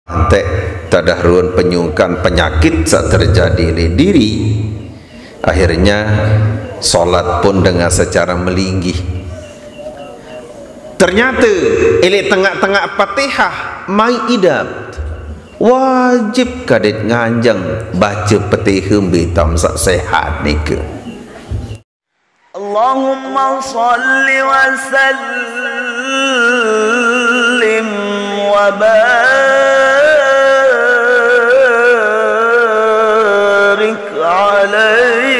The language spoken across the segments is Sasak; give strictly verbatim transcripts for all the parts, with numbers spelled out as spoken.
Antek tadah ruen penyungkan penyakit saq terjadi leq diri, akhirnya salat pun dengan secara melinggih. Ternyate, eleq tengaq-tengaq Fatihah, mai idap. Wajib kadet nganjeng bace Petihe mbe tam saq sehat nike. اللهم صل وسلم وبارك عليه.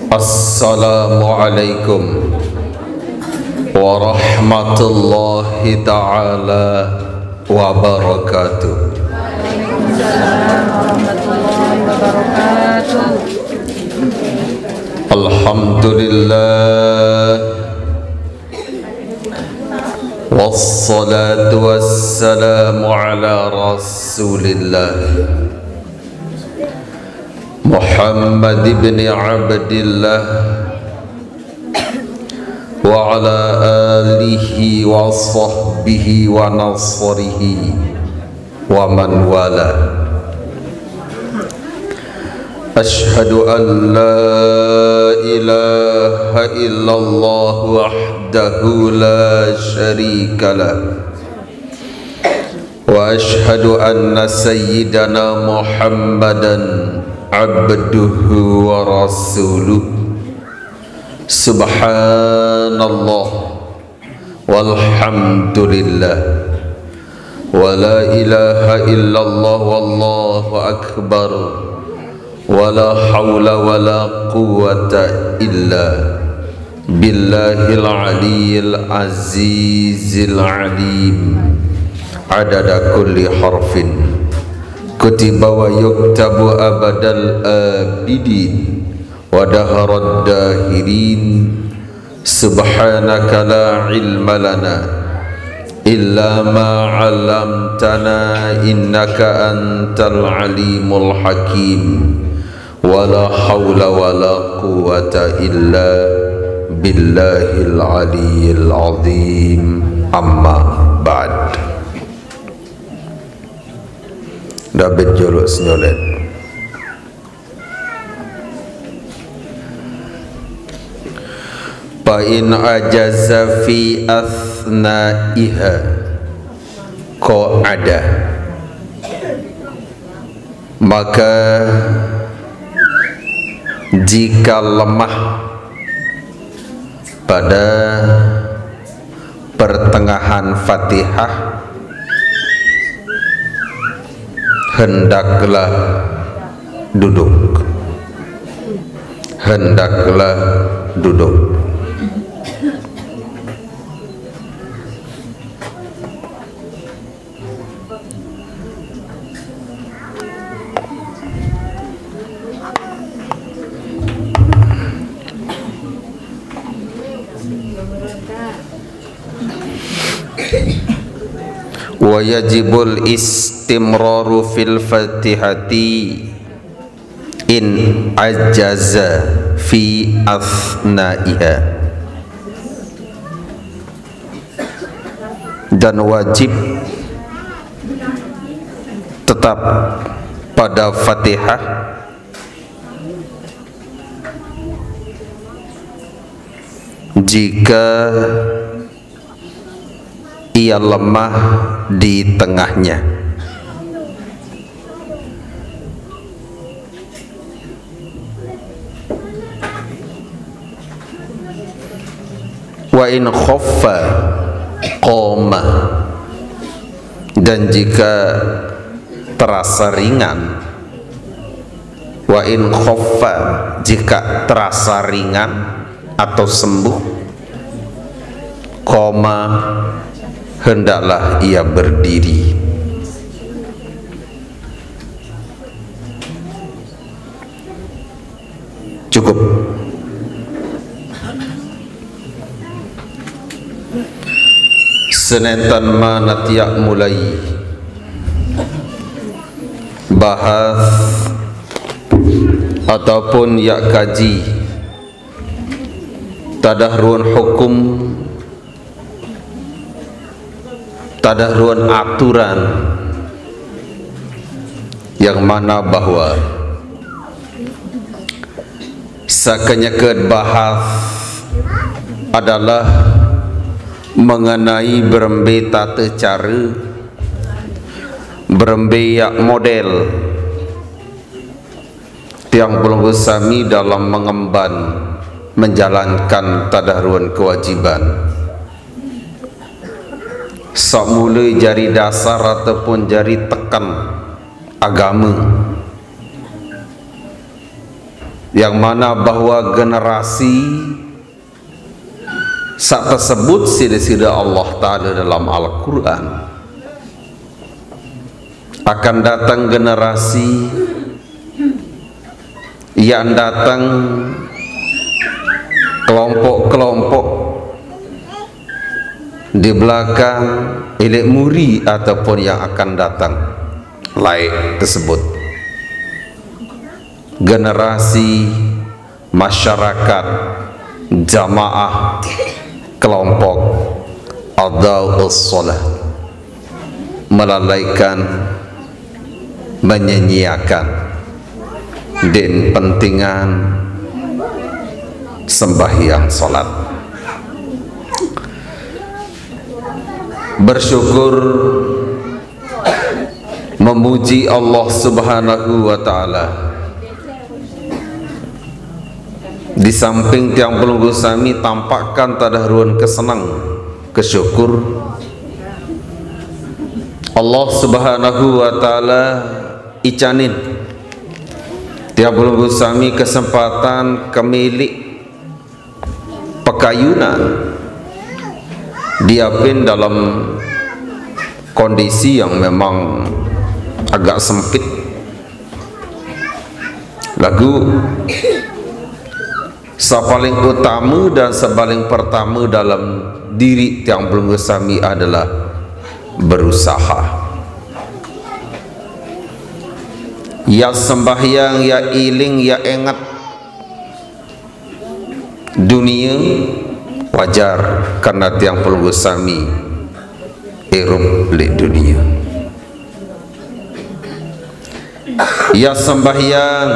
السلام عليكم ورحمة الله تعالى وبركاته. الحمد لله، والصلاة والسلام على رسول الله محمد بن عبد الله وعلى آله وصحبه ونصره ومن والاه. أشهد أن لا إله إلا الله وحده لا شريك له، وأشهد أن سيدنا محمدا عبده ورسوله. سبحان الله والحمد لله ولا إله إلا الله والله أكبر ولا حول ولا قوة إلا بالله العلي العزيز العليم. عدد كل حرف كتب ويكتب أبد الآبدين ودهر الداهرين. سبحانك لا علم لنا إلا ما علمتنا إنك أنت العليم الحكيم. ولا حول ولا قوة إلا بالله العلي العظيم. أما بعد. David Jolok Senyolet. Fa in ajaza fi asnaiha qa'ada, maka jika lemah pada pertengahan Fatihah, hendaklah duduk. Hendaklah duduk. Wa yajibul istimraru fil Fatihati in ajaza fi asnaiha. Dan wajib tetap pada Fatihah jika ia lemah di tengahnya. Wa in khaffa qama, dan jika terasa ringan. Wa in khaffa, jika terasa ringan atau sembuh, qama, hendaklah ia berdiri. Cukup. Senentan manatiak mulai bahas ataupun yak kaji tadah ruan hukum, tadah ruan aturan, yang mana bahwa sakanyakad bahas adalah mengenai berembe tata cara, berembe yak model tiang pelungguh sami dalam mengemban, menjalankan tadah ruan kewajiban. Semula jari dasar ataupun jari teken agama, yang mana bahwa generasi sak tersebut sida-sida Allah Ta'ala dalam Al-Quran, akan datang generasi yang datang kelompok-kelompok di belakang ilik muri ataupun yang akan datang laik tersebut. Generasi masyarakat, jamaah, kelompok, adaus salat, melalaikan, menyanyiakan din pentingan sembahyang salat. Bersyukur, memuji Allah Subhanahu wa Ta'ala. Di samping tiang pelungguh sami tampakkan tadah ruan kesenang, kesyukur, Allah Subhanahu wa Ta'ala icanin tiang pelungguh sami kesempatan kemilik pekayunan, diapin dalam kondisi yang memang agak sempit. Lagu sapaling utama dan sapaling pertama dalam diri tiang pelungguh sami adalah berusaha. Ya sembahyang, ya iling, ya ingat dunia, wajar karena tiang pelungguh sami irup lek dunia. Ya sembahyang,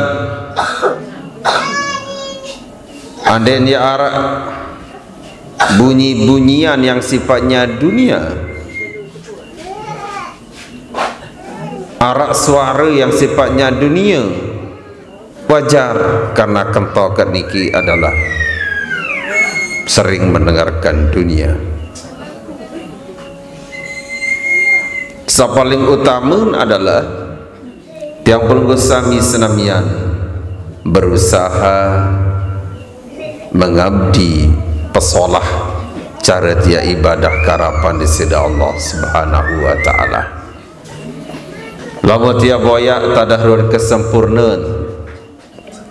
andai ya arak bunyi-bunyian yang sifatnya dunia, arak suara yang sifatnya dunia, wajar karena kentokat niki adalah sering mendengarkan dunia. Sapaling utama adalah tiang pelungguh sami senamian berusaha mengabdi pesolah cara tia ibadah karapan di sida Allah Subhanahu wa Ta'ala. Lamun tia boyak tadah ruan kesempurnaan,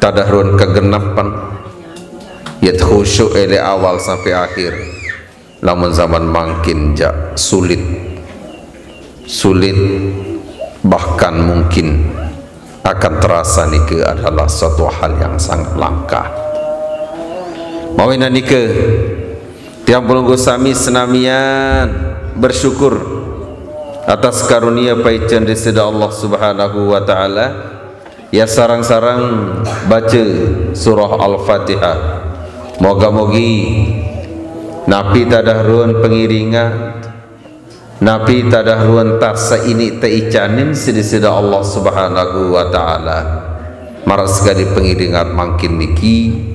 tadah ruan kegenepan, yat khusyuk ele awal sampai akhir. Lamun zaman mangkin jak sulit, sulit, bahkan mungkin akan terasa nika adalah suatu hal yang sangat langka. Mawinan nika, tiang pelungguh sami senamian bersyukur atas karunia paicen di sida Allah Subhanahu wa Ta'ala. Ya sarang-sarang baca surah Al-Fatihah. Moga-mogi napi tadah ruan pengiringan, napi tadah ruan tasa ini teicanin sida-sida Allah Subhanahu wa Ta'ala. Maras sekali pengiringan mangkin niki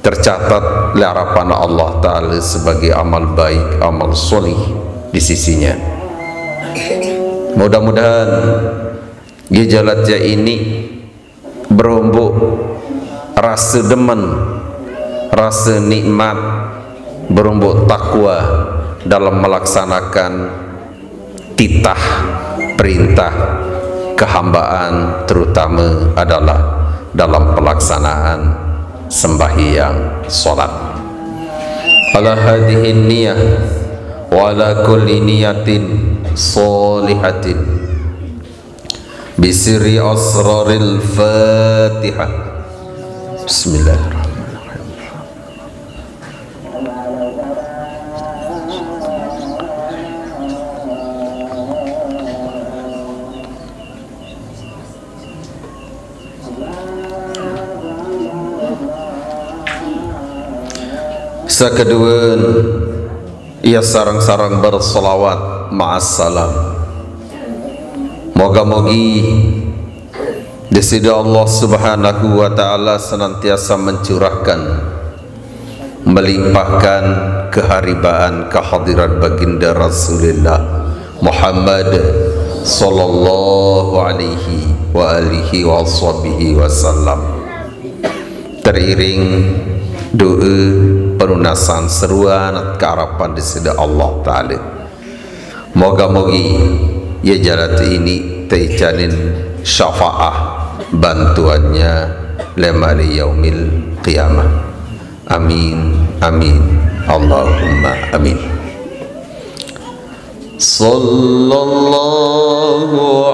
tercatat le harapan Allah Ta'ala sebagai amal baik, amal solih di sisinya. Mudah-mudahan gejalat ya ini berumbuk rasa demen, rasa nikmat, berumbuk takwa dalam melaksanakan titah perintah kehambaan, terutama adalah dalam pelaksanaan sembahyang salat. Ala hadhihi niyah wa ala kulli niyatin sholihatin. Bisirri asraril Fatihah. Bismillahirrahmanirrahim. Sakadueun, ya sareng-sareng bersolawat ma'as salam. Moga-mogi Disida Allah Subhanahu wa Ta'ala senantiasa mencurahkan, melimpahkan keharibaan kehadirat Baginda Rasulullah Muhammad sallallahu alaihi wa alihi wa sahbihi wasallam. Teriring doa pelunasan seruan keharapan disida Allah Ta'ala. Moga-mogi ya jalan ini teicanin syafaah bantuannya lema di yaumil qiyamah. Amin, amin, Allahumma amin. Sallallahu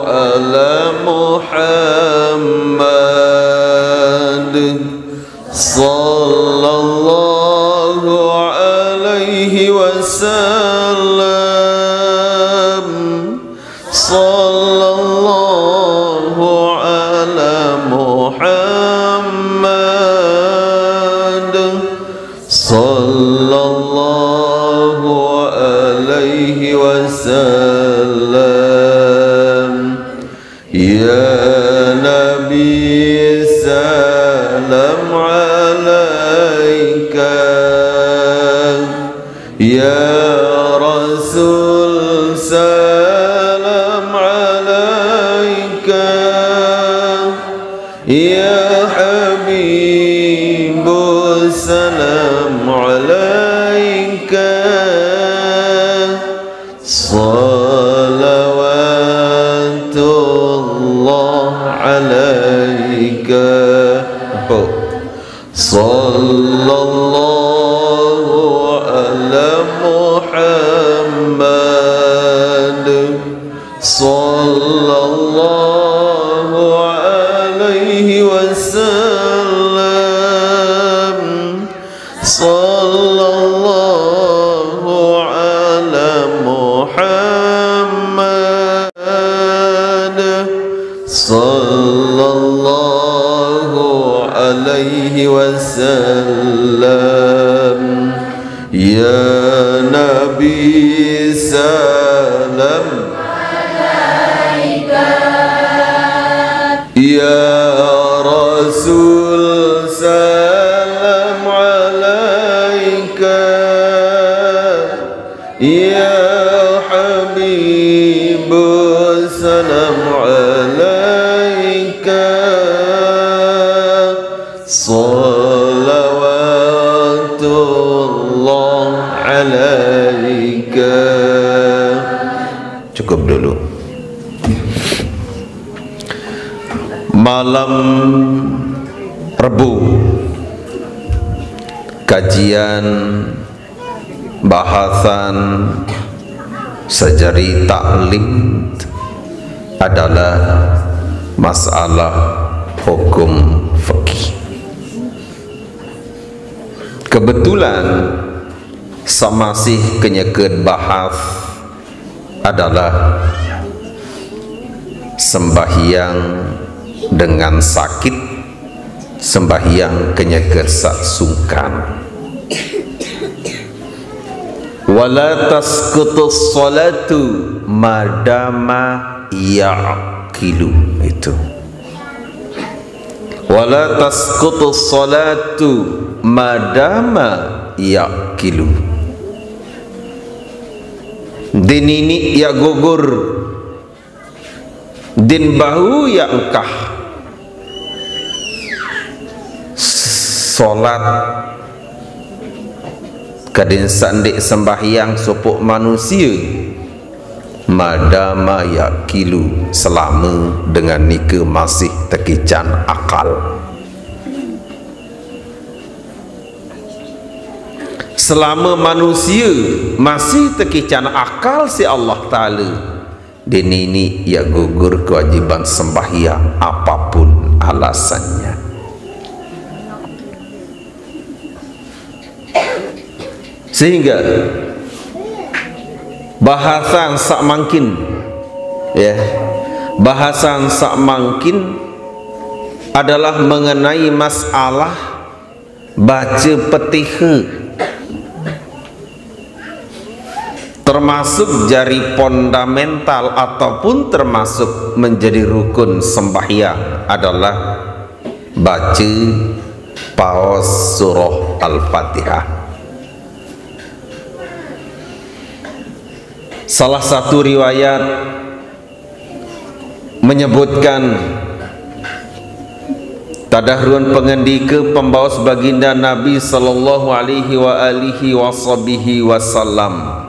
ala Muhammad. Sallallahu alaihi wasallam. Sallallahu ala Muhammad. Sallallahu alaihi wasallam. Ya Nabi, salam alaika. Ya Rasul, salam alaika. Ya Habibu, salam alaika. Salawatullah alaika. Sallallahu ala Muhammad. Sallallahu alaihi wasallam. Sallallahu ala Muhammad. Sallallahu alaihi wasallam. Ya Nabi, salam. Ya Rasul, salam alaika. Ya Habibu, salam alaika. Salawatullah alaika. Cukup dulu. Malam Rebu, kajian bahasan sajari taklim adalah masalah hukum fikih. Kebetulan samasih kenyeket bahas adalah sembahyang dengan sakit, sembahyang kenyeket sungkan. Wala tasqutus salatu madama ya'qilu. Itu. Wala tasqutus salatu madama ya'qilu. Dinini ya gugur, din bahu ya engkah salat kadin sandik sembahyang supuk manusia. Madama ya'qilu, selama dengan nika masih tekican akal. Selama manusia masih tekican akal si Allah Ta'ala, dinini ya gugur kewajiban sembahyang apapun alasannya. Sehingga bahasan sak mangkin, ya, bahasan sak mangkin adalah mengenai masalah baca Fatihah, termasuk jari fundamental ataupun termasuk menjadi rukun sembahyang adalah baca paos surah Al-Fatihah. Salah satu riwayat menyebutkan, tadah run pengendika pembaos baginda Nabi sallallahu alaihi wa alihi wa sahbihi wasallam,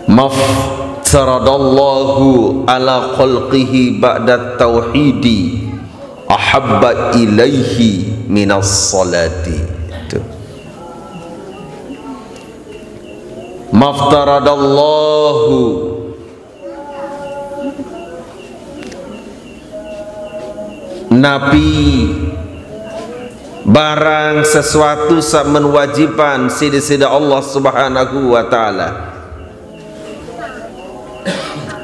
"Maftaradallahu ala khalqihi ba'da tauhidi ahabba ilaihi minas salati." Tuh. "Maftaradallahu," napi barang sesuatu sak menwajiban sida-sida Allah Subhanahu wa Ta'ala,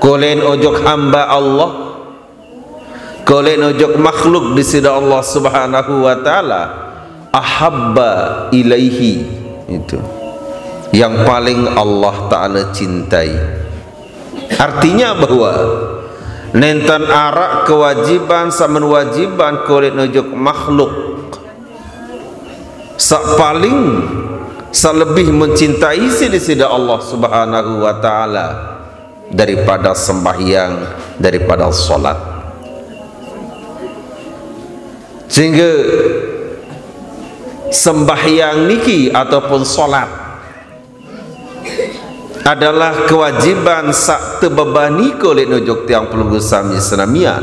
kolen ojok hamba Allah, kolen ojok makhluk disida Allah Subhanahu wa Ta'ala, ahabba ilaihi, itu yang paling Allah Ta'ala cintai. Artinya bahwa nenten arak kewajiban sak menwajiban kolen ojok makhluk sak paling, sak lebih mencintai sida-sida Allah Subhanahu wa Ta'ala daripada sembahyang, daripada salat. Sehingga sembahyang niki ataupun salat adalah kewajiban sak tebebani kolen ojok tiang pelunggu sami senamian.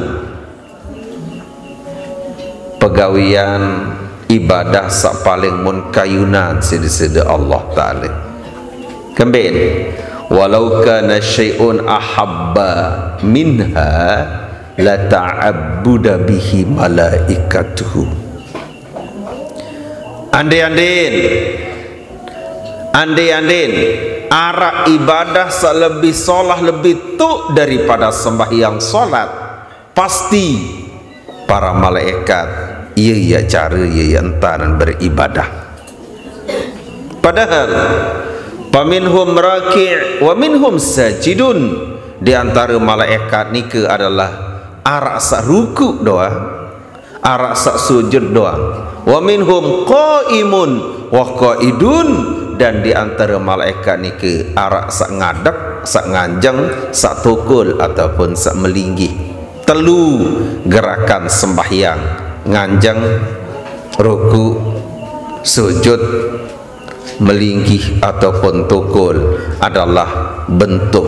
Pegawian ibadah sak paling mun kayunan sida-sida Allah Ta'ala. Kemben, "Walau kana syai'un ahabba minha lata'abbuda bihi malaikatuhu." Andin-andin, andin-andin arak ibadah sak lebih solah, lebih tuk daripada sembahyang salat, pasti para malaikat, iya, iya cara, iya, iya entanan beribadah. Padahal, "Faminhum raki' wa minhum sajidun," di antara malaikat nika adalah arak sak ruku doang, arak sak sujud doang. "Wa minhum qaimun wa qaidun," dan di antara malaikat nika arak sak ngadek, sak nganjeng, sak tokol ataupun sak melinggih. Telu gerakan sembahyang, nganjeng, ruku, sujud, melinggih ataupun tokol adalah bentuk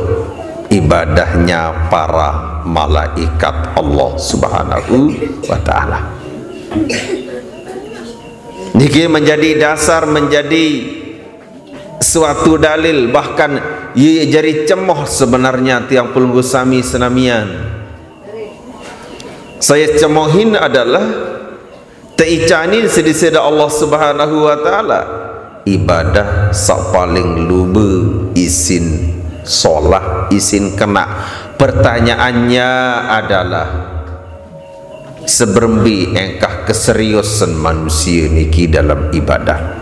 ibadahnya para malaikat Allah Subhanahu wa Ta'ala. Niki menjadi dasar, menjadi suatu dalil, bahkan iya jari cemoh sebenarnya tiang pelunggu sami senamian. Saya cemohin adalah teicanin sida-sida Allah Subhanahu wa Ta'ala, ibadah sak paling luba isin solah, isin kena. Pertanyaannya adalah, seberembe engkah keseriusan manusia niki dalam ibadah?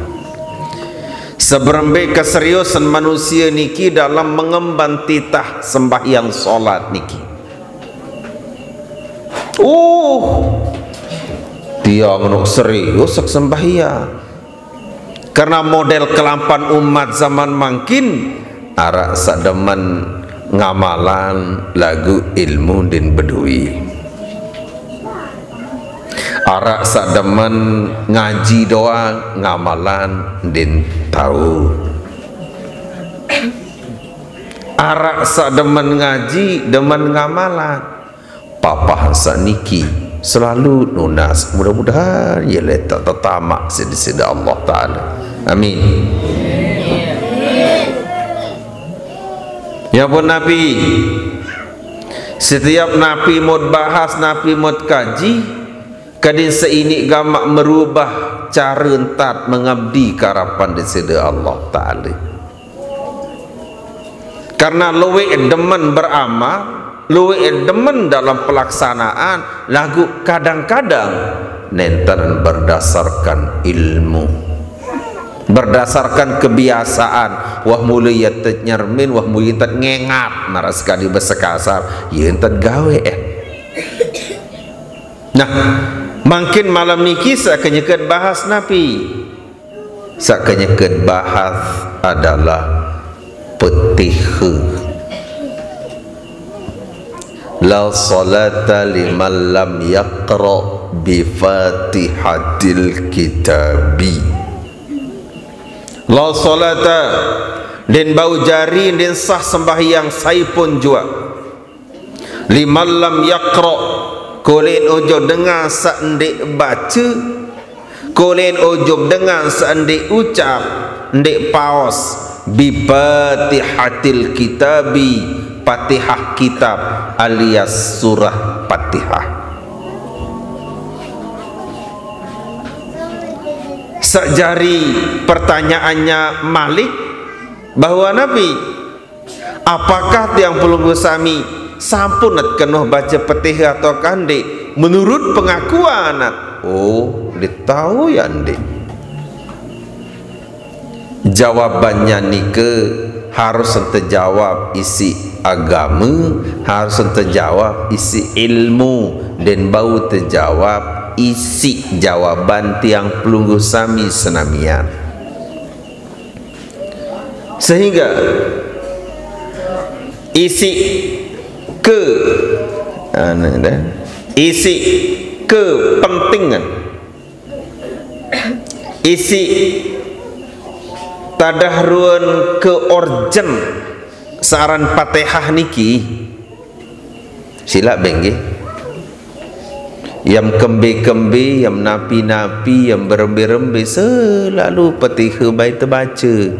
Seberembe keseriusan manusia niki dalam mengemban titah sembahyang salat niki? Oh, tiang nuk serius sak sembahyang. Karena model kelampan umat zaman mangkin, arak sak demen ngamalan lagu ilmu din bedui. Arak sak demen ngaji doang, ngamalan din tahu. Arak sak demen ngaji, demen ngamalan. Papah sak niki selalu nunas. Mudah-mudahan ya letak tetamak sida-sida Allah Ta'ala. Amin. Ya pun Nabi, setiap Nabi mut bahas, Nabi mut kaji, kadin seini gamak merubah cara entat mengabdi karapan di sida Allah Ta'ala. Karena luwih demen beramal, luwih demen dalam pelaksanaan, lagu kadang-kadang nenten berdasarkan ilmu. Berdasarkan kebiasaan, wah mula ya tet nyermin, wah mula ya tet ngengat, naras kadi basa kasar, ya tet gawe eh. Nah, mangkin malam niki sakanyeket bahas napi? Sakanyeket bahas adalah Patiha. La salata liman lam yaqra bi Fatihatil Kitabi. La salata, den bau jari, den sah sembahyang saipun jua. Liman lam yaqra, kulen ujo dengan saq ndeq bace, kulen ujo dengan saq ndeq ucap, ndeq paos, bi Fatihatil Kitabi, Fatihah kitab alias surah Fatihah. Saq jari pertanyaannya malik bahwa napi, apakah tiang pelungguh sami sampun nat kenoh baca Petiha atau kandik menurut pengakuan nat? Oh, ndeq tau ya ndeq. Jawabannya nike harus ente jawab isiq agame, harus ente jawab isiq ilmu, den bau tejawab isiq jawaban tiang pelungguh sami senamian. Sehingga isiq ke, anu, dah, isiq kepentingan, isiq tadah ruen ke urgen searan Fatihah niki, silaq beng nggih. Yam kembe-kembe, yam napi-napi, yam berembe-rembe, selalu Petiha bae tebace.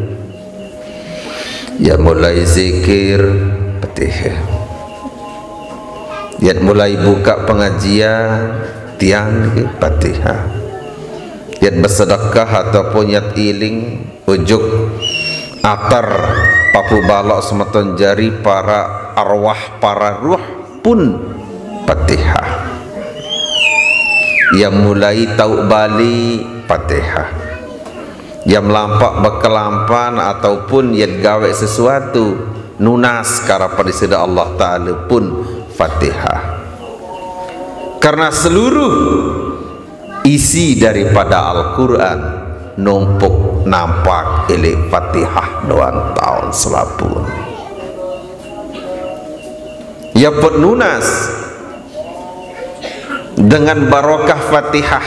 Yat mulai zikir, Petiha. Yat mulai buka pengajian, tiang niki Petiha. Yat besedekah ataupun yat iling, ujuk atar papuq baloq semeton jari, para arwah, para ruh pun Fatihah. Yam mulai tauq bale, Fatihah. Yam lampaq bekelampan ataupun yat gaweq sesuatu, nunas karapan Side Allah Taala pun Fatihah. Karena seluruh isi daripada Al-Quran numpuk nampak eleq Fatihah doang taun selapuq. Ye pun nunas dengan barokah Fatihah,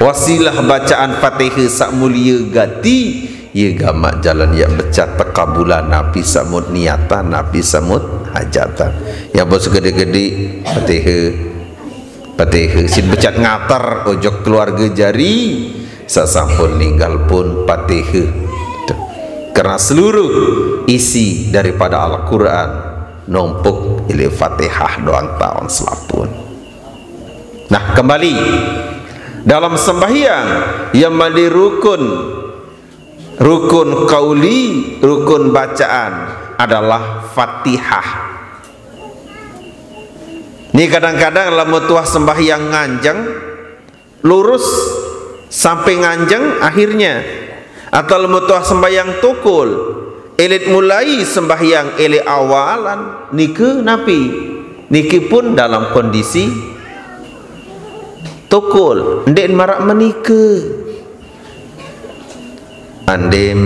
wasilah bacaan Fatihah saq mulie gati, ye gamaq jalan yaq becat tekabulan napi saq mut niatan, napi saq mut hajatan. Ye bos gede-gede Fatihah. Patihe, sin becat ngater ojok keluarge jari, sasampun ninggal pun patihe. Tuh. Karena seluruh isi daripada Al-Quran numpuk ili Fatihah doang taun selapun. Nah, kembali dalam sembahyang yang mandi rukun, rukun qauli, rukun bacaan adalah Fatihah. Ni kadang-kadang lamun tuah sembahyang nganjeng, lurus sampai nganjeng akhirnya, atau lamun tuah sembahyang tukul, elit mulai sembahyang elit awalan, nike napi? Niki pun dalam kondisi tukul, ndeq maraq menike. Andim,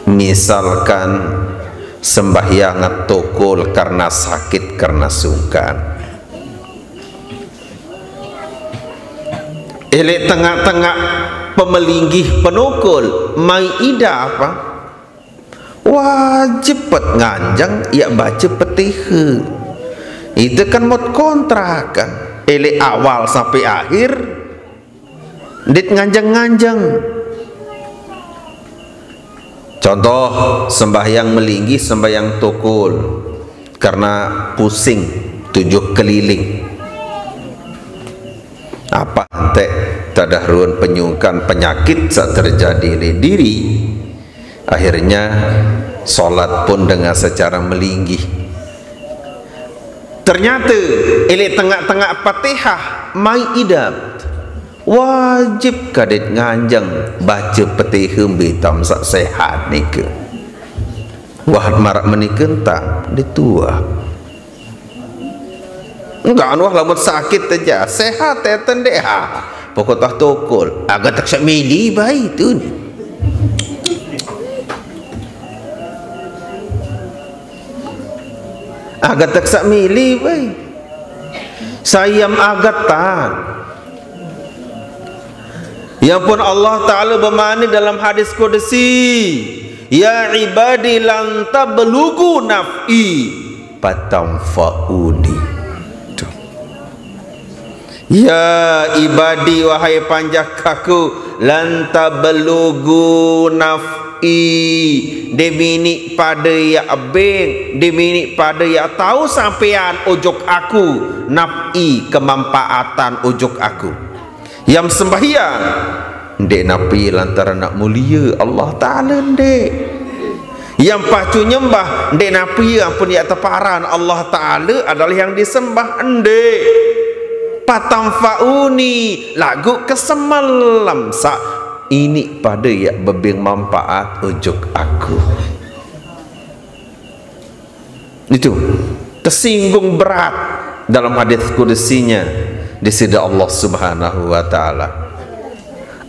misalkan sembahyang tukul karena sakit, karena sungkan. Eleq tengaq-tengaq pemelinggih penukul, mai idah apa? Wajib pet nganjeng yaq bace Petihe. Ite kan mut kontrakan. Eleq awal sampai akhir, ndeq nganjeng-nganjeng. Contoh, sembahyang melinggih, sembahyang tukul. Karena pusing, tujuh keliling. Apa entek? Tadah ruan penyungkan penyakit saq terjadi leq diri, akhirnya salat pun dengan secara melinggih. Ternyate, eleq tengaq-tengaq Fatihah, mai idap. Wajib kadit nganjeng bace Petihe mbe tam saq sehat nike. Wah, maraq menike entan, dituah. Enggak, anu, lamun sakit aja, sehat ete ndeq, ha. Pokok tah tokol, agat tak saq mili bae tun. Agat tak saq mili bae. Sai am agat tan. Ya pun, Allah Ta'ala bemane dalam hadis qudsi, "Ya ibadi lan tablughu naf'i fatanfa'uni." Tuh. "Ya ibadi, wahai panjakaku, lan tablughu naf'i, demini pade yaq beng, demini pade yaq tao sampean ojok aku, naf'i, kemanfaatan ojok aku." Yam sembahyang, ndeq napi lantaran naq mulie Allah Ta'ala, ndeq. Yam pacu nyembah, ndeq napi ampun yaq teparan Allah Ta'ala adalah yang disembah, ndeq. Fatanfa'uni, laguq kesemelem saq ini pade yaq bebeng manfaat ojok aku. Itu tesinggung berat dalam hadis kudusinya di side Allah Subhanahu wa Ta'ala.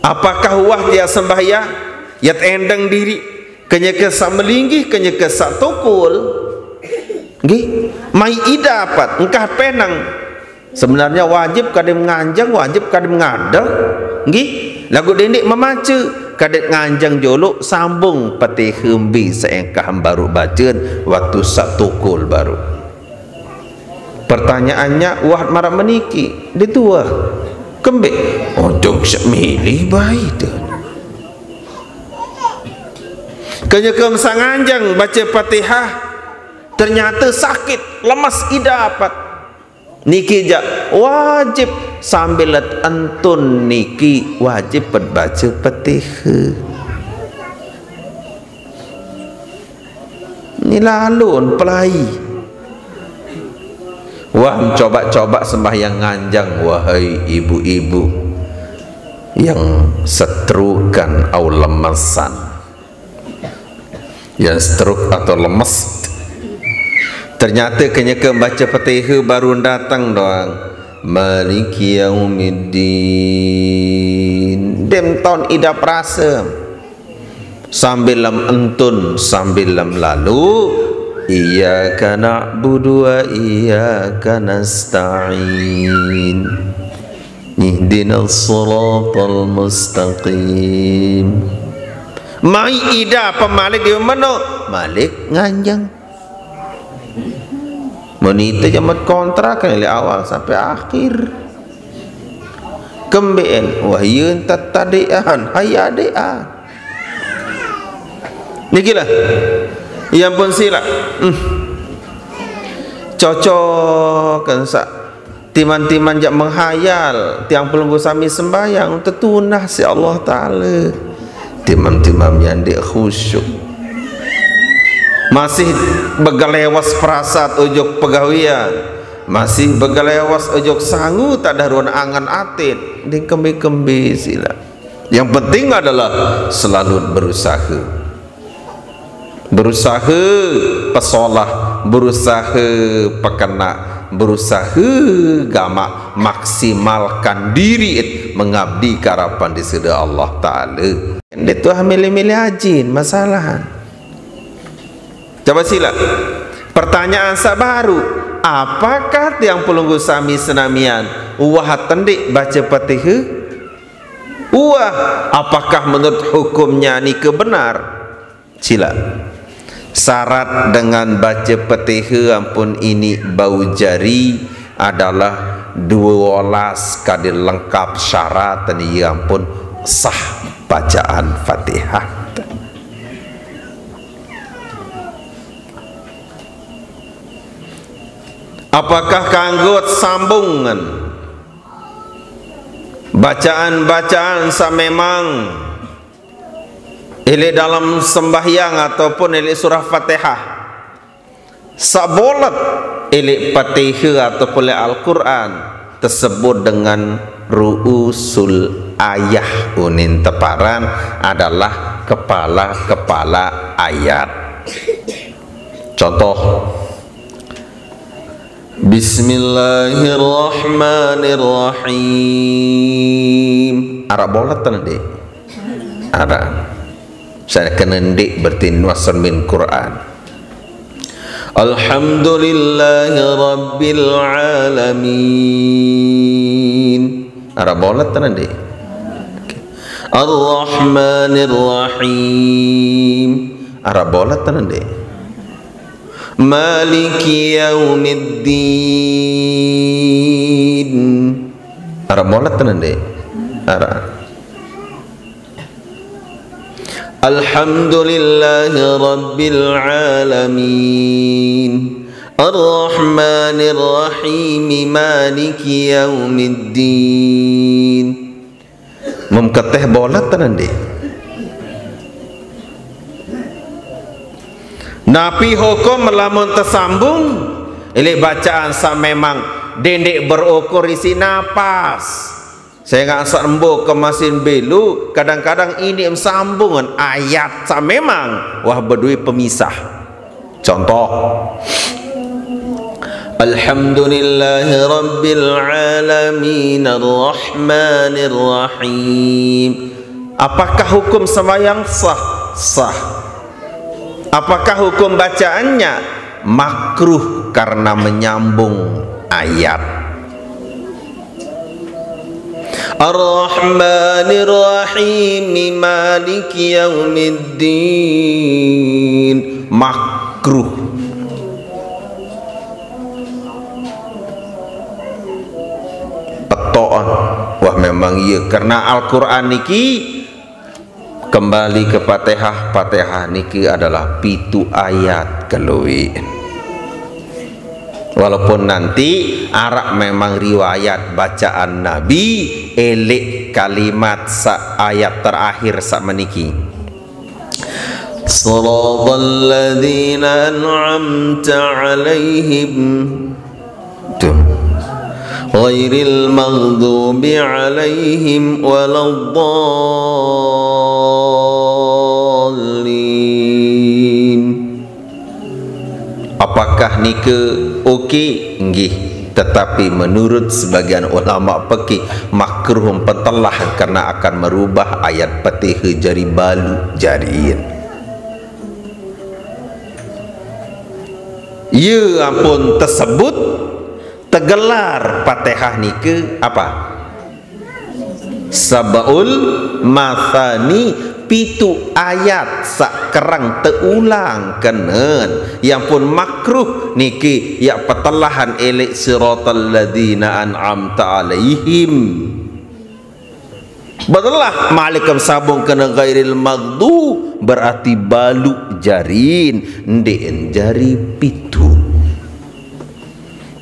Apakah wah tiang sembahyang, yat endeng diri, kenyeke saq melinggih, kenyeke saq tukul? Nggih, mai idapat, engkah peneng. Sebenarnya wajib kadem nganjeng, wajib kadem ngadeg. Nggih, laguq dendeq memace, kadit nganjeng joloq sambung Petihe mbe saq engkah baruq bacen waktu saq tukul baruq. Pertanyaannya, wah maraq meniki, dituah. Kembeq? Ojok saq mili bae tun. Kenyeke saq nganjeng bace Fatihah, ternyate sakit, lemes idapat. Niki jaq wajib sambil let entun niki wajib pet bace Petihe. Ni lalun pelai. Wah, coba-coba sembahyang nganjeng, wahai ibu-ibu yang seterukan au lemesan. Yang stroke atau lemes. Ternyata kenyeke bace Petihe baru dateng doang. Maliki yaumiddin. Dem taun idap rase. Sambil lem entun, sambil lem lalu. Iyyaka na'budu wa iyyaka nasta'in. Ihdinas siratal mustaqim. Mai ida pemalik di meno, malik nganjeng. Menite jamet kontrak leq awal sampai akhir. Kembeqen, wah, ie entat tadeqan, hai adeqan. Niki lah. Ya ampun, silaq. Hmm. Cocokan saq timan-timan jaq menghayal, tiang pelungguh sami sembahyang, tetunah siq Allah Taala. Timan-timan nyandiq khusyuk. Masih begelewas perasat ojok pegawean. Masih begelewas ojok sangu tadah ruan angen atin. Ndin kembe-kembe silaq. Yang penting adalah selalu berusaha. Berusaha pesolah, berusaha pekena, berusaha gamaq maksimalkan diri mengabdi karapan di side Allah Taala. Ndeq tuah milih-milih ajin masalah. Coba silaq. Pertanyaan saq baru, apakah tiang pelungguh sami senamian wah tendeq bace Petihe? Wah, apakah menurut hukumnya nike benar? Silaq. Syarat dengan bace Petihe ampun iniq bau jari adalah due olas kadi lengkap syarat, ie ampun sah bacaan Fatihah. Apakah kanggo sambungan? Bacaan-bacaan saq memang eleq dalem sembahyang ataupun eleq surah Fatihah, saq bolet eleq Patihe ataupun leq Al-Qur'an, tesebut dengan ru'usul ayah, unin teparan adalah kepala-kepala ayat. Contoh, Bismillahirrahmanirrahim. Araq bolet tene, Ndeq? Araq. Saya kene Ndeq berarti nuasen min Qur'an. Alhamdulillahi rabbil alamin. Araq bolet tene, Ndeq? Oke. Arrahmanirrahim. Araq bolet tene, Ndeq? Maliki yaumiddin. Araq bolet tene, Ndeq? Araq. Alhamdulillahi rabbil alamin. Arrahmanirrahim. Maliki yaumiddin. Mem keteh bolet tene, Ndeq? Napi hukum lamun tesambung eleq bacaan saq memang dendeq berukur isiq napas? Sengaq saq embo kemasin belo, kadang-kadang iniq sambungen ayat saq memang wah bedoe pemisah. Contoh, Alhamdulillahi rabbil alamin, arrahmanirrahim. Apakah hukum sembahyang sah? Sah. Apakah hukum bacaannya makruh karena menyambung ayat? Arrahmanirrahim, maliki yaumiddin. Makruh. Petoqan. Wah, memang iya, karena Al-Qur'an niki kembali ke Fatihah. Fatihah niki adalah pitu ayat keluiq. Walaupun nanti araq memang riwayat bacaan Nabi eleq kalimat saq ayat terakhir saq meniki. Siratal ladzina an'amta 'alaihim. Tuh. Ghairil maghdubi 'alaihim waladdallin. Apakah nike oke? Nggih. Tetapi menurut sebagian ulama pekih, makruh petelah karena akan merubah ayat Petihe jari baluq jariin. Ye ampun tesebut, tegelar Patehah nike apa? Sab'ul mathani, pitu ayat saq kereng teulang kenen. Ye ampun makruh niki, yaq petelahan eleq siratal ladzina an'amta 'alaihim. Betelah malikem sambung kene ghairil maghdu, berarti baluq jariin, ndeqen jari pitu.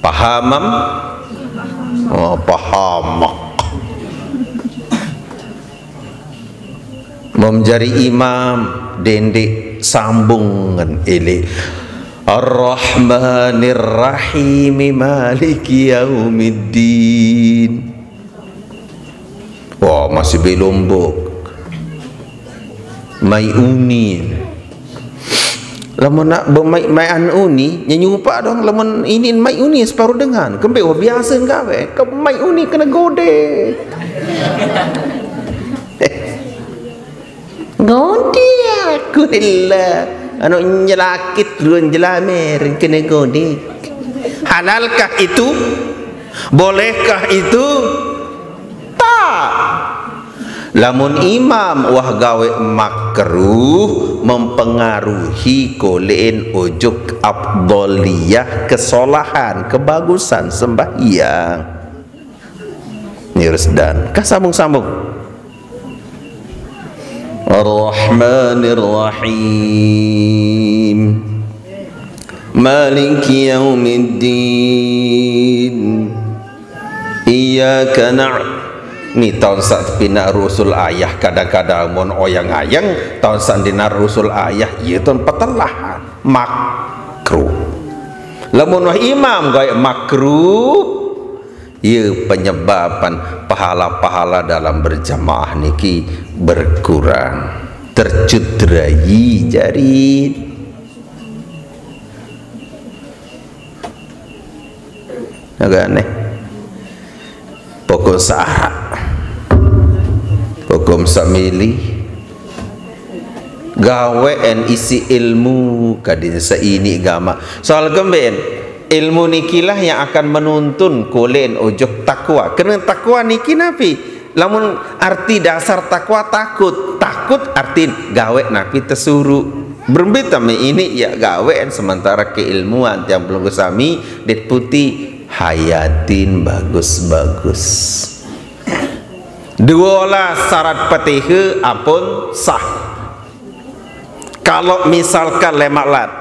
Paham, am? Oh, paham. Mem jari imam, dendeq sambungen eleq. Ar-Rahmanir Rahim, Maliki Yaumiddin. Wah, masih belombok. Mai uni. Lamun nak be mai, mai an uni, nyenyupak dong. Lamun ini mai uni separuh dengan. Kembe wah biasa gawe. Ke mai uni kena gode. Gode aku illa. Anu nyelakit ruan jelamer kena gode. Halalkah itu? Bolehkah itu? Tak. Lamun imam wah gawe makruh, mempengaruhi koleqen ojok afdaliyah, kesolahan, kebagusan sembahyang. Nirus dan kah sambung-sambung. Ar-Rahmanir-Rahim. Maliki yaumiddin. Iyyaka na-, Ni taun saq pina rusul ayah, kadang-kadang mun oyang-ayang, taun saq ndina rusul ayah, ye taun petelahan. Makruh. Lamun wah imam gawe makruh, ye penyebaban pahala-pahala dalam berjamaah niki berkurang, tercederai jari. Agak aneh. Pokok searak. Pokok samili. Gawean isi ilmu kadin seini gama. Soal kemben, ilmu nikilah yang akan menuntun kulen ujuk takwa. Karena takwa niki napi? Lamun arti dasar takwa takut. Takut artin gawe napi tesuru. Berembe tame ini ya gawean sementara keilmuan tiang pelungguh sami dit putih hayatin bagus-bagus. Dua olas syarat petihe ampun sah. Kalau misalkan lemaq lat,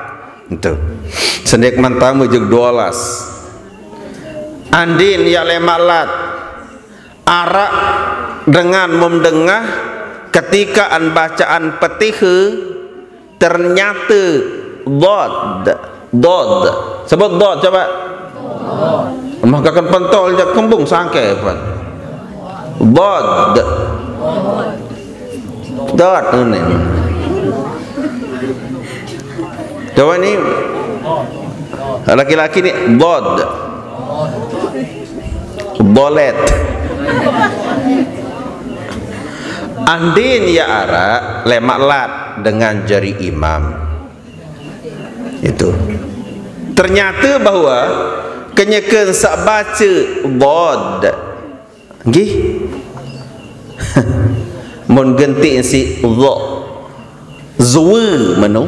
itu. Sendik mentamu jug dua olas. Andin ya lemaq lat. Arak dengan memdengah ketika an bacaan petihe ternyata dod, dod. Sebut dod coba. Mah kakan pentol jak kembung sangke pan. Dod. Dod ini. Coba ni laki-laki ni dod. Bolet. Andin ya arak lemaq lat dengan jari imam. Itu. Ternyata bahwa kenyeken saq bace dod. Nggih. Mun genti si dho. Zuwe menu.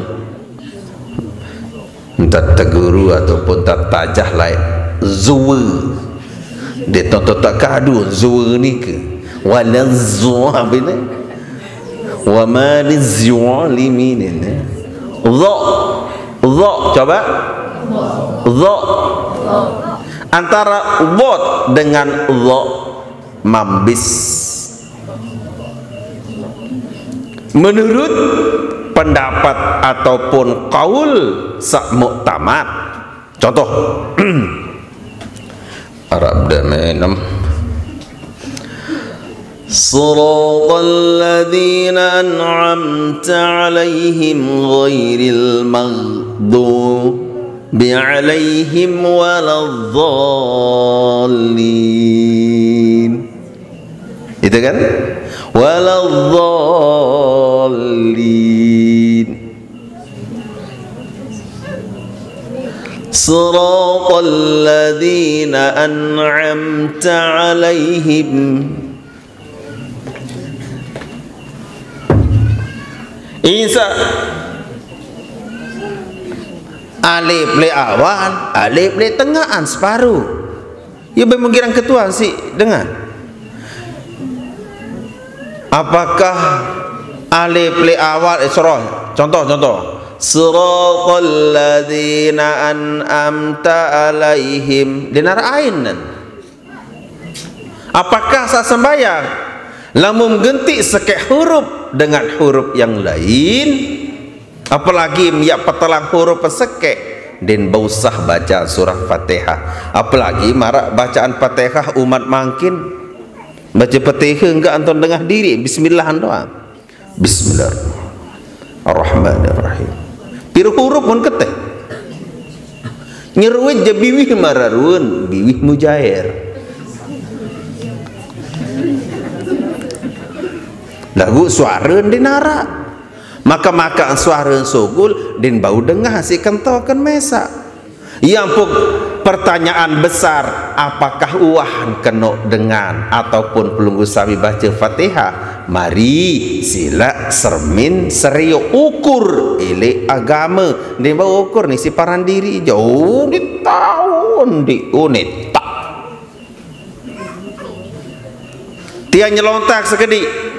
Entah teguru ataupun tak tajah lain. Zuwe. Dia tonton tak kadu zuwe ni ke. Wala zuwa bini. Wa ma lizzalimin. Dho. Dho. Coba. Dho. Antara dod dengan dho mambis. Menurut pendapat ataupun kaul saq muktamad. Contoh. Arab dame enam. صراط الذين أنعمت عليهم غير المغضوب عليهم ولا الضالين. Itu kan? ولا الضالين. صراط الذين أنعمت عليهم. Isa alif le awal, alif le tengahan separuh. Ya, be mengirang ketua si dengan. Apakah alif le awal, eh, surah, contoh, contoh. صراط الذين أنعمت عليهم. Dinar ain. Apakah saq sembayang lamun genti sekek huruf dengan huruf yang lain? Apalagi miaq petelang huruf pesekek, den bau sah baca surah Fatihah. Apalagi maraq bacaan Fatihah umat mangkin. Baca Fatihah enggak anton dengah diri, bismillah doang. Bismillahirrahmanirrahim. Pire huruf mun keteh? Nyeruit je biwih mararun, biwih mujair. Lagu suara den araq. Maka-maka suara sugul, den bau dengah siq kentoken mesaq. Yang pun pertanyaan besar, apakah uah keno dengan ataupun pelungguh sami baca Fatihah? Mari silaq sermin serio ukur eleq agame. Den bau ukur ni siq paran diri. Jauh ditaun di unit. Tiang nyelontak sekediq.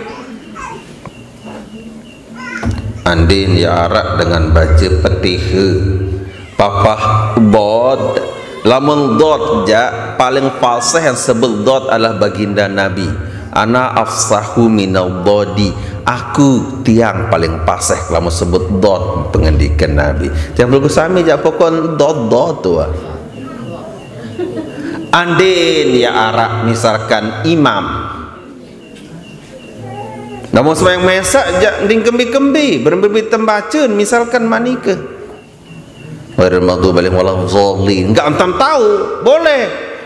Andin ya araq dengan baca Petihe. Papah dod. Lamun dod jaq, paling fasih yang sebut dod adalah baginda Nabi. Ana afsahu minadh dhadi. Aku tiang paling paseh lamun sebut dhad pengendikan Nabi. Tiang pelungguh sami jak pokon dhad-dhad tu. Andin ya arak misalkan imam. Lamun sembahyang Isya jak nding kembi-kembi, berembi tembaceun misalkan manika. Ghairil maghdubi alaihim waladdallin. Enggak entan tahu, boleh.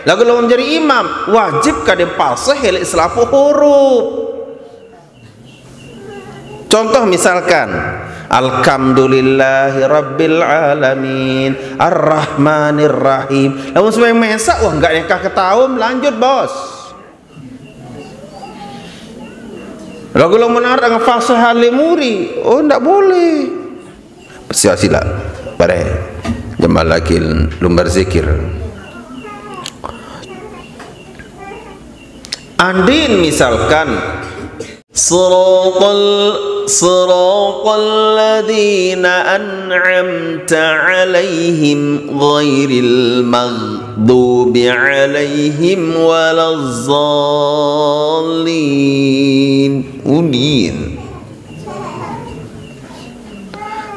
Lagu lawan jadi imam, wajib kadin paseh elek selapuh huruf. Contoh misalkan, Alhamdulillahi Rabbil Alamin, Ar-Rahmanir Rahim. Lamun sembahyang Isya, wah, enggak nekah ketaum, lanjut, bos. Lagu lamun arak dengan fasih halimuri, oh, ndak boleh. Sia-sia. Bare. Jamal lagi lumbar zikir. Andin misalkan, siratal, siratal ladzina an'amta alaihim ghairil maghdubi alaihim walazzallin. Udin.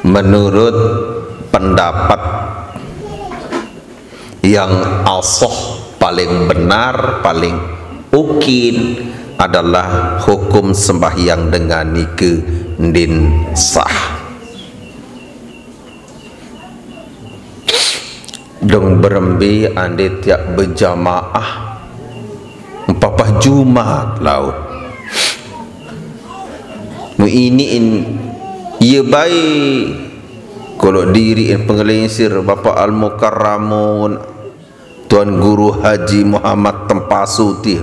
Menurut pendapat yang asoh, paling benar, paling ukin adalah hukum sembahyang dengan nike ndin sah. Dong berembe ande tiap berjamaah, papah Jumat laut. Nu ini in, iya baik. Kalau diri in pengelinsir Bapak Al-Mukarramun, Tuan Guru Haji Muhammad Tempasu ti.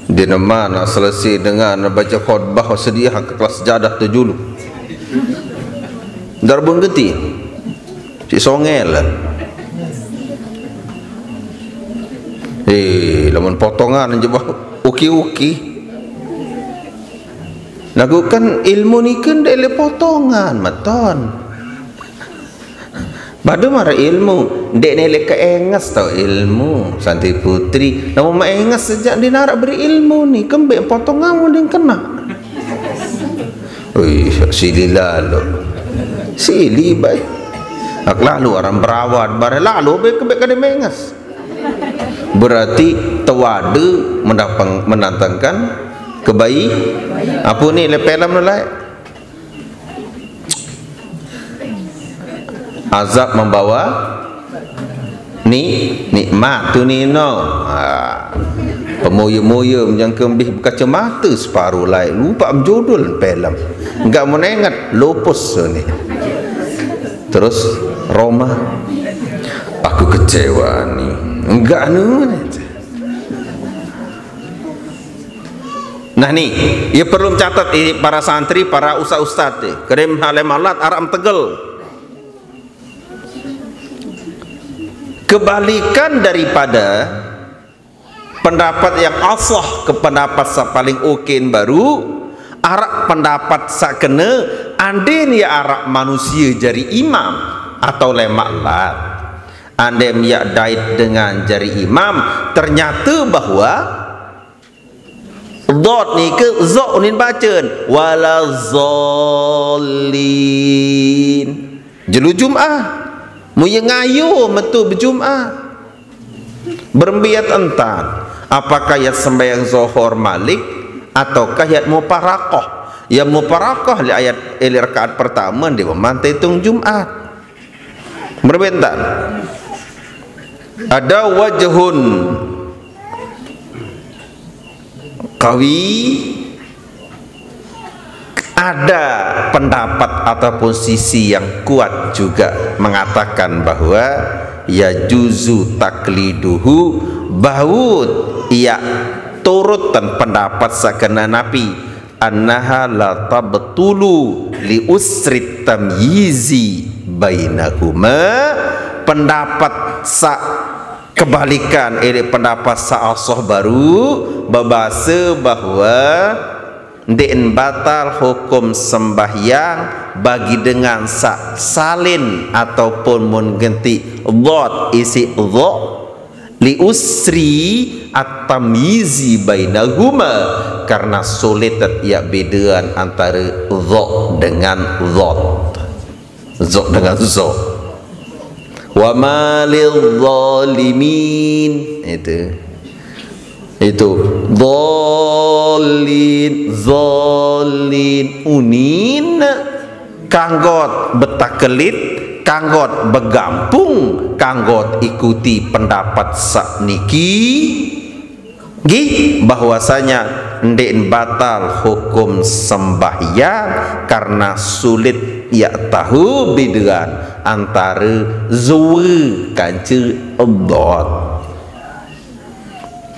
Di mana selesai dengan baca khutbah, sedia ke kelas jadah tu julu. Darbun genti. Si songel. Eh, lamun potongan je bah uki-uki. Lagu kan ilmu ni kan dek le potongan, maton. Badu mara ilmu, dek ne le keenges tau ilmu, Santri Putri. Lamun ma enges sejak dinarak beri ilmu ni, kembek potongan mun ding kena. Ui, sili lalu. Sili bai. Ak lalu orang berawat, bare lalu be kembek kade menges. Berarti tewade mendapeng-, mendatangkan kebaik. Apa ni le film nu lai? Azab membawa ni nikmat tu ni no. Ha. Pemoyo-moyo menjangka lebih berkacamata separuh lai. Lupa menjudul film. Enggak menengat lupus tu ni. Terus Roma, aku kecewa ni. Enggak anu ni. Nah ni, ia perlu mencatat ini para santri, para ustaz-ustaz ni. Kerim halai malat arak mentegel. Kebalikan daripada pendapat yang asah ke pendapat sa paling ukin baru, arak pendapat sa kena, andin ya arak manusia jari imam atau lemak lat. Andem ya dait dengan jari imam, ternyata bahwa dhad ni ke zok unin bacaan, walazzallin. Jelu Jumaat. Mu ye ngayu metu berjumaat. Berembiat entan. Apakah yat sembahyang zohor malik ataukah yat muparakah? Ya muparakah li ayat, eh, li rakaat pertama di memantai tung Jumaat. Berbentan. Ada wajhun qawi, ada pendapat ataupun sisi yang kuat juga mengatakan bahwa yajuzu takliduhu, bahwa ia turut dan pendapat sakena Nabi, annaha la tabtulu li usri tamyizi bainahuma, pendapat sa kebalikan, eh, pendapat sa asah baru, bebasa bahwa ndeqn batal hukum sembahyang bagi dengan sa salin ataupun mun genti dhad isi dha, Li usri at-tamyizi bainahuma, karena sulit ya bedaan antara dha dengan dhad. Dha dengan dha. Wa ma lidh dhalimin. Itu. Itu. Dhalin, dhalin, unin. Kanggo betakelit, kanggo begampung, kanggo ikuti pendapat sakniki. Nggih, bahwasanya ndeqn batal hukum sembahyang karena sulit ya tahu bedaan antara dha kance dhad.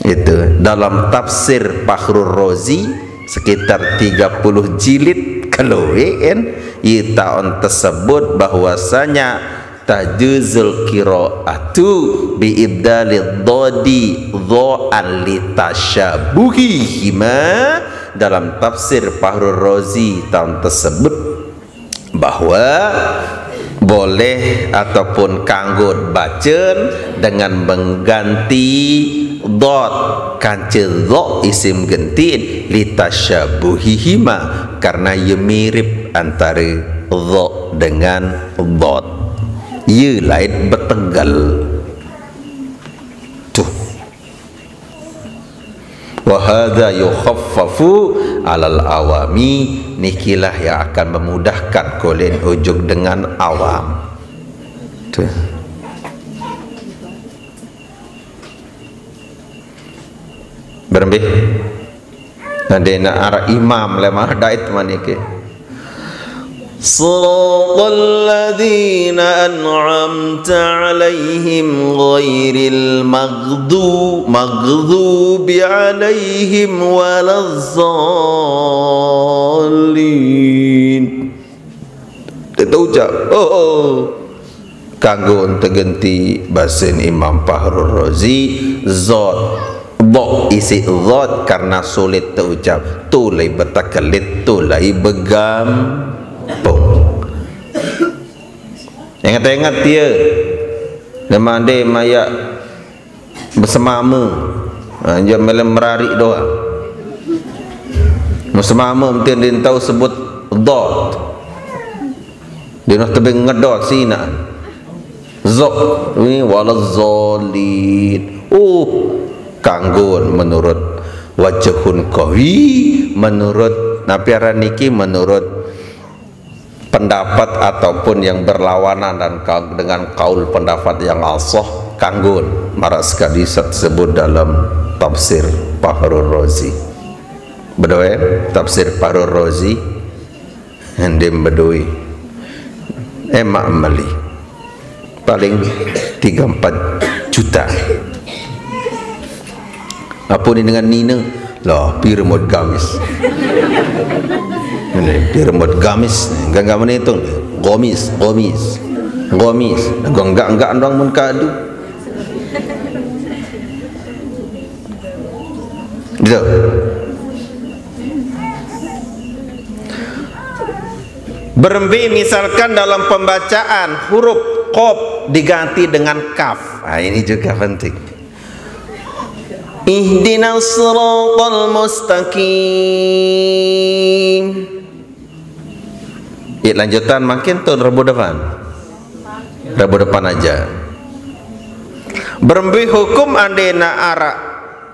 Itu dalam tafsir Fakhrur Razi sekitar tiga puluh jilid keluwen, ita on tersebut bahwasanya tajuzul qiraatu bi ibdalid dhadi dha'an litasyabuhihima. Dalam tafsir Fakhrur Razi tahun tersebut bahwa boleh ataupun kanggo bacen dengan mengganti dhad kance dha isim genti litasyabuhihima, karena ye mirip antara dha dengan dhad. Ye lain betegel. Tuh. Wa hadza yukhaffafu 'alal awami, nikilah yang akan memudahkan kulen ujuk dengan awam. Tuh. Berembih. Ndeqne araq imam leman dait manike. Shiratal ladzina an'amta 'alaihim ghairil maghdu-, maghdubi 'alaihim waladhdallin. Kita ucap, oh, oh. Kanggo tegenti basen Imam Fakhrur Razi, dhad. Dhad isiq dhad karena sulit teucap. Tulai betakelit, tulai begampung. Inget-inget ye. Lemande mayak besemame. Ha, je mele merariq doang. Besemame mesti ndeqn tao sebut dhad. Ndeqn tebeng ngedot sinaq. Dha, ini waladhdallin. Oh, kanggo menurut wajhun qawi, menurut napi aran niki, menurut pendapat ataupun yang berlawanan dan ka-, dengan kaul pendapat yang asah, kanggo maraq sekadi tersebut dalam tafsir Fakhrur Razi. Bedoe tafsir Fakhrur Razi? Ndeqn bedoe. Emaq meli. Paling tiga empat juta. Ape ni dengan nine? Lah, pire mod gamis? Ini, pire mod gamis? Enggak, enggak menitung. Gomis, gomis. Gomis. Enggak, enggak, enggak doang mun kadu. Gitu. Berembe misalkan dalam pembacaan huruf qaf diganti dengan kaf. Nah, ini juga penting. Ihdinas siratal mustaqim. Ya, lanjutan mangkin taun Rebo depan. Rebo depan aja. Berembe hukum andene araq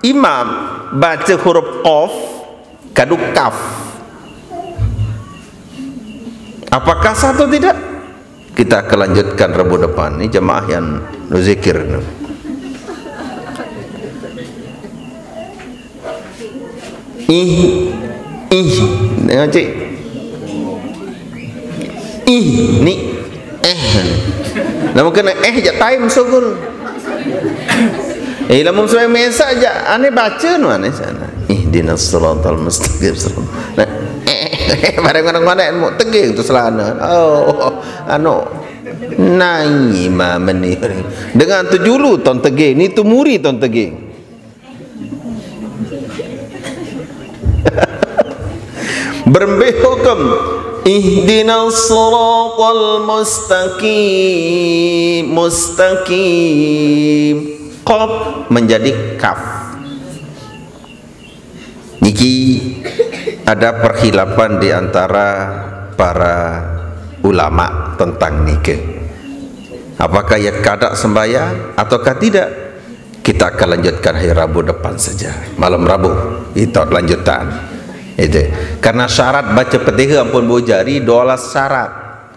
imam bace huruf qaf kadu kaf. Apakah sah atau tidak? Kita akan lanjutkan Rebo depan. Ini jemaah yang zikir. Ih, ih, tengok cik. Ih, ni, eh. Lamun kena eh, jak time sugul. Eh, lamun suai mesak jak, ane baca nu ane sana. Ihdinas siratal mustaqim. Nah, eh, bareng orang mana mau teging tu selana. Oh, anu. Nai ma meni. Dengan tu julu ton teging, ni tu muri ton teging. Berembe hukum. Ihdinas siratal mustaqim, mustaqim. Qaf menjadi kaf. Niki ada perkhilafan di antara para ulama tentang niki. Apakah ia kada sembahyang ataukah tidak? Kita akan lanjutkan hari Rabu depan saja. Malam Rabu, kita lanjutan. Itu. Karena syarat baca Fatihah ampun bujari, dua belas syarat.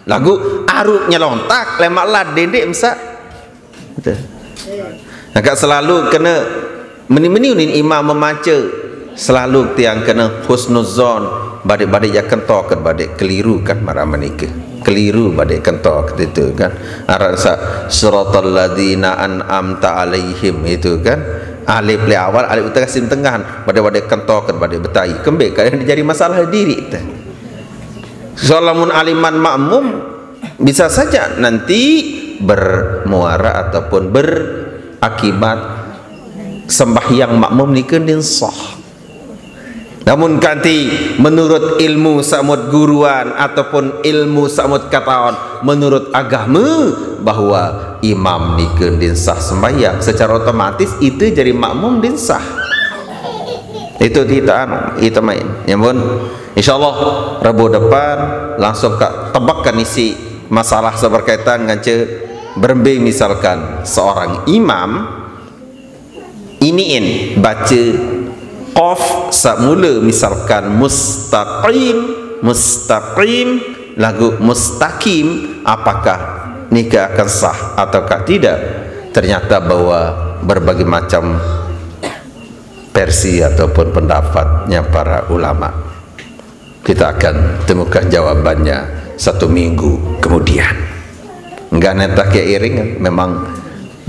Lagu aruk nyelontak, lemak lad dendik mesak. Gitu. Maka selalu kena meni-meni unin imam memaca, selalu tiang kena husnuzon, badik-badik ya kentoked badik keliru kan marah menikah. Keliru badik kentoked itu kan. Arah sa siratal ladzina an'amta alaihim itu kan. Alif le awal, alif utara sim tengah. Badik-badik kentoked badik betai. Kembali kadang dijadi masalah diri teh. Soal lamun aliman makmum bisa saja nanti bermuara ataupun berakibat sembahyang makmum nikeun din sah. Namun kanti menurut ilmu samut guruan ataupun ilmu samut katawan, menurut agama bahwa imam nikeun din sah sembahyang, secara otomatis itu jadi makmum din sah. Itu kita anu, itu main. Ya pun, insyaallah Rabu depan langsung ka tebak kan isi masalah seberkaitan ngance berembe misalkan seorang imam iniin baca qaf samula misalkan mustaqim, mustaqim lagu mustaqim, apakah nikah akan sah ataukah tidak? Ternyata bahwa berbagai macam versi ataupun pendapatnya para ulama. Kita akan temukan jawabannya satu minggu kemudian. Enggak netah ke iring, memang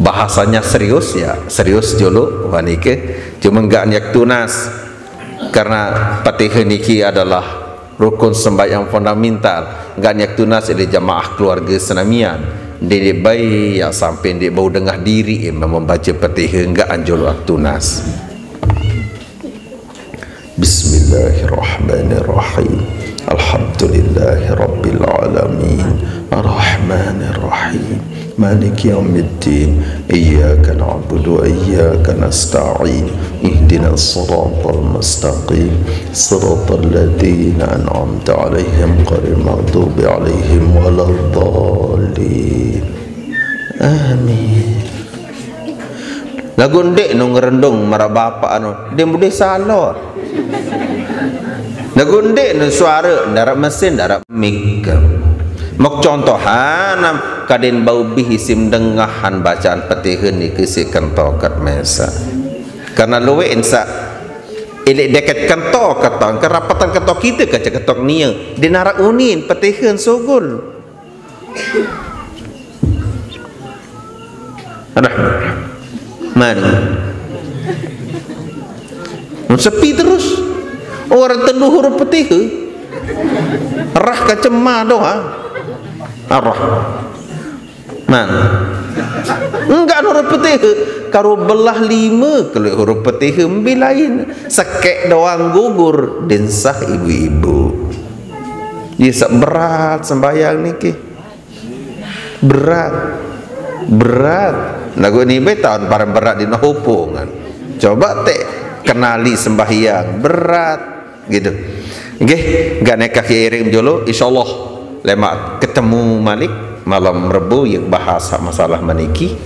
bahasanya serius ya, serius dulu wanike. Cuma enggak nyak tunas karena Fatihah niki adalah rukun sembahyang fundamental. Enggak nyak tunas oleh jamaah keluarga senamian. Dia baik ya sampai dia bau dengah diri ya, membaca Fatihah enggak anjul tunas. Bismillahirrahmanirrahim. Alhamdulillahirabbil alamin. Arrahmanirrahim. Maliki yaumiddin. Iyyaka na'budu wa iyyaka nasta'in. Ihdinas siratal mustaqim. Siratal ladzina an'amta 'alaihim ghairil maghdubi 'alaihim waladdallin. Amin. Lagu ndik nu ngerendung marah bapak anu, dia mudah salah. Lagu ndik nu suara darat mesin darat mik. Mok contohan am kadin bau bih isim dengahan bacaan Fatihah niki si kentoked mesa. Karena luwe insa ilik deket kentok ketong kerapatan kentok kita kaca kentok nia dinarak unin Fatihah sugul. Aduh. Mari. Mun sepi terus. Orang teluh huruf Fatihah. Rah kacema doa. Arah. Man. Enggak huruf Fatihah. Karo belah lima kalau huruf Fatihah mbi lain. Sekek doang gugur din sah ibu-ibu. Dia sak berat sembahyang niki. Berat. Berat. Lagu ni be tahun paling berat di hupungan. Coba te kenali sembahyang berat gitu. Nggih, gak nekah iring jolo insyaallah lemak ketemu malik malam Rebu yang bahas masalah maniki.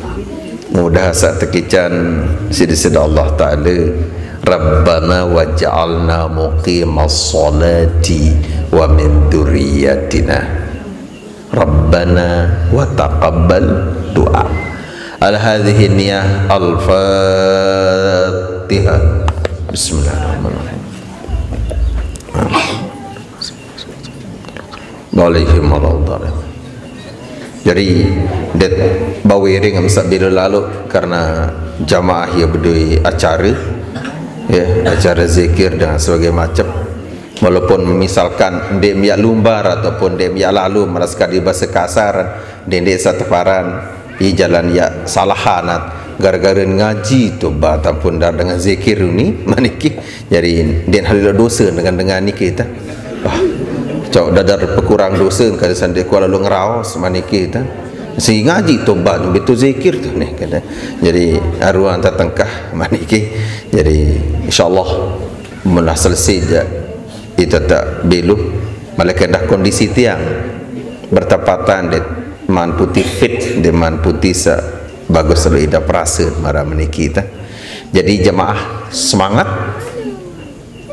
Mudah sak tekican sida-sida Allah Ta'ala. Rabbana waj'alna muqimas salati wa min dzurriyyatina. Rabbana wa taqabbal du'a. Al hadhihi niyah al-Fatihah. Bismillahirrahmanirrahim. Alaihim waladdallin. Jadi det bawiring amsa bila lalu karena jamaah ya bedui acara ya acara zikir dengan sebagainya macam. Walaupun misalkan dek miak lumbar ataupun dek miak lalu merasa di bahasa kasar, dek dek satu paran, i jalan ya salahanat gara-gara ngaji tu ba ataupun dar dengan zikir ni maniki. Jadi den halil dosa dengan dengan niki ta. Wah, cok dadar pekurang dosa kada sandi ku lalu ngeraos maniki ta. Si ngaji tobat, betul zikir tu ni, kata. Jadi, aruan tatengkah maniki. Jadi, insyaallah, mun dah selesai je, itu tak belu. Malaikat dah kondisi tiang bertepatan di man putih fit, di man putih sa bagus lalu ida perasa mara maniki ta. Jadi, jemaah, semangat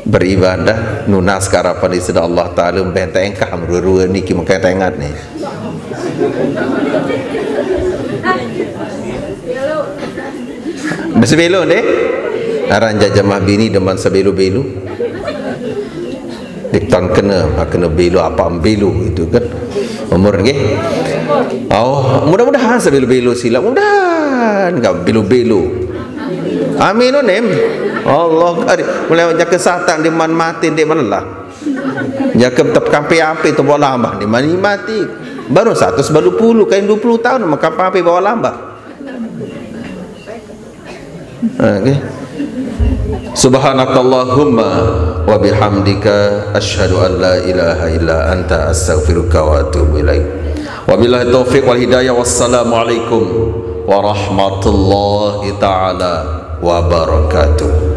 beribadah, nunas harapan di sida Allah Taala, benteng kah merua-rua ni, ki makai tengat ni. Besi belu deh. Aran jajamah bini deman sebelu-belu. Ditan kena, ha, kena belu apa belu itu kan. Umur nggih. Oh, mudah-mudahan sebelu-belu silap. Mudahan enggak belu-belu. Amin unim. Allah, ari, mulai jaka satang di man mati, di man lah. Jaka tetap kampi api tu bola lambah, di man mati. Baru seratus balu puluh, kain dua puluh tahun, maka api bawa lambah. Okey. Subhanakallahumma wa bihamdika, asyhadu an la ilaha illa anta, astaghfiruka wa atubu ilaik. Wabillahi taufiq wal hidayah. Wassalamualaikum warahmatullahi taala wabarakatuh.